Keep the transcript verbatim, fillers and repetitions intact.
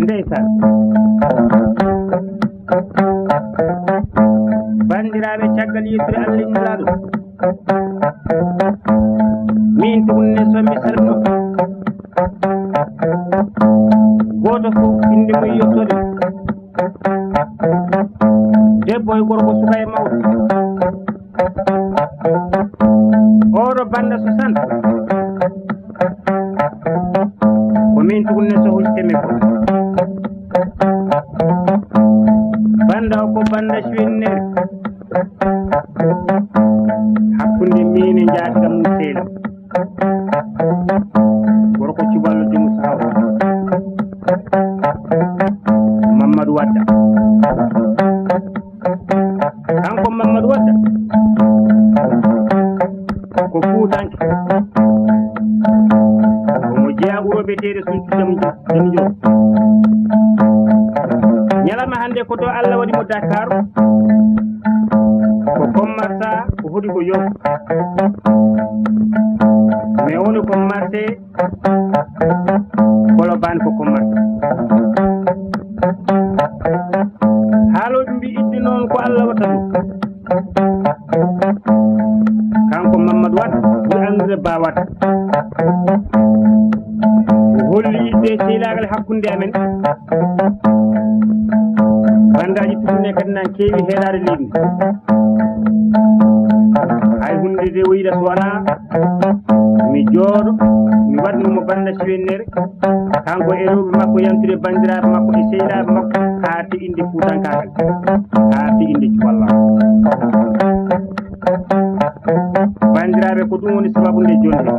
Ndeysaan. Banndiraaɓe, caggal yettire Allah e Nulaaɗo, min Tugun ne so mi salmino. Gooto fof innde mum yettoode. Debbo e gorko, suka e mawɗo. Oɗo bannda so san. Ko min Tugun ne so huccitemi ko. Bannda o ko bannda cuwennere. Hakkunde min e njaatika mum seeɗa. Gorko cuballo jomu sawo. Mamadou Wadda. Kanko Mamadou Wadda ko Fuutanke. Omo jeyaa wuro biyeteeɗo Sinthiou Diamniudio. Ñalawma hannde ko to Allah waɗi mo Dakar. Ko commerçant, ko hoɗi ko yonko. Mais woni ko marché Colobane ko commerçant. Haalooɓe mbi idde noon ko Allah watta ɗum. Kanko Mamadou Wade ɓuri anndude Ba Wade. O holli idde sehlaagal hakkunde amen. Banndaaji Tugun ne kadi nan keewi heɗaade leydi ndi. Hay hunnde de o yiɗa so wonaa mi jooɗo, mi waɗnu mo bannda siwennere. Kanko e rewɓe makko, yantude banndiraaɓe makko e sehlaaɓe makko, haa te'inde fuutankaagal, haa te'inde cuwalla. Banndiraaɓe, ko ɗum woni sababu nde jonde.